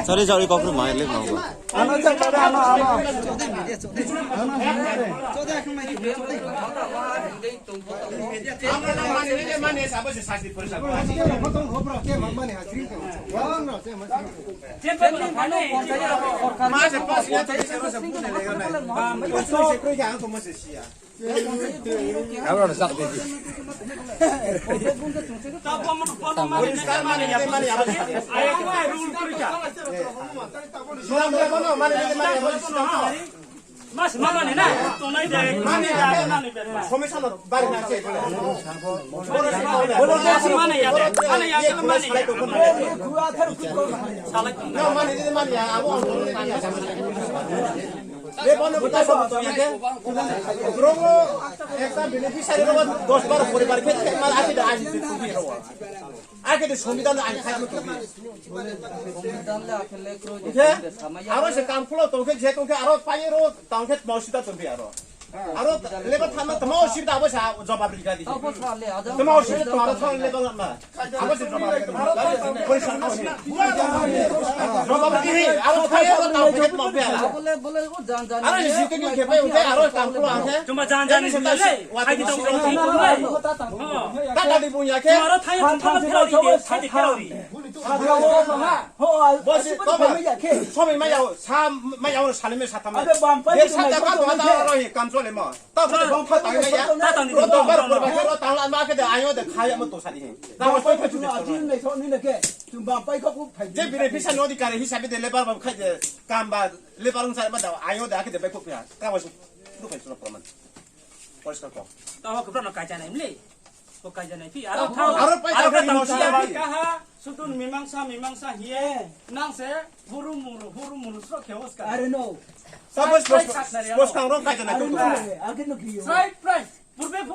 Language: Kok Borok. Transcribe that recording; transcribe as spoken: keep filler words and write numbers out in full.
Chari chari kokri mai lik nang. Mas mamani na, tongnai de, mani de, mani de. Commissioner bari na se. Bolo de mani ya de, mani ya de, mani ya. Salai. No, mani de, mani ya, abo. Bebono buta sobo to yake. Rongo ekta beneficiary rogo dos baro poribar khe khe mal ati da ani tubi rogo. Ake de songbidhan ani khai tubi. Khe aro se kam khulo to khe je to khe aro paye ro tang khe mosita tubi aro. Aro leba thama tamo sibda abo sa jobab rikha di. Tamo sibda tamo thang leba ma. Bole, bole, o jan jan. Aro ni sitting ni kepai utai aro tangkulo angke. Cuma jan jan ni sita le. Hai di tong tong tong le. Tata di punya ke. Aro thai tong tong tong tong tong. Bosi to ba. Somi ma yao, sa ma yao, salime satam. Abe bampai. Ye sata ka to ata rohi kam chole mo. Ta bole bong pha tang ya. Ta tang di. Ro to bar por ba ro tang la ma ke de ayo de khai mo to sadi. Ta mo to chu. Ajin nei so ni ne ke. Tum bampai ko ku phai. Je bini pisa no di kare hisabe de lebar ba khai de kam ba lebar ung sa ma da ayo de ake de bai ko pia. Ka wa su. Du khai su proman. Poriskar ko. Ta ho ko no kai cha nai mle. Ko kai cha nai pi. Aro thau. Aro pai aro ta ka tang no si ya. Ka ha. Sutun mimangsa, mimangsa hiye. Nang se huru muru, huru muru sro khe oska. Are no. Sa bos bos bos kang rong kai jana. Are no. Age no kiyo. Sai price.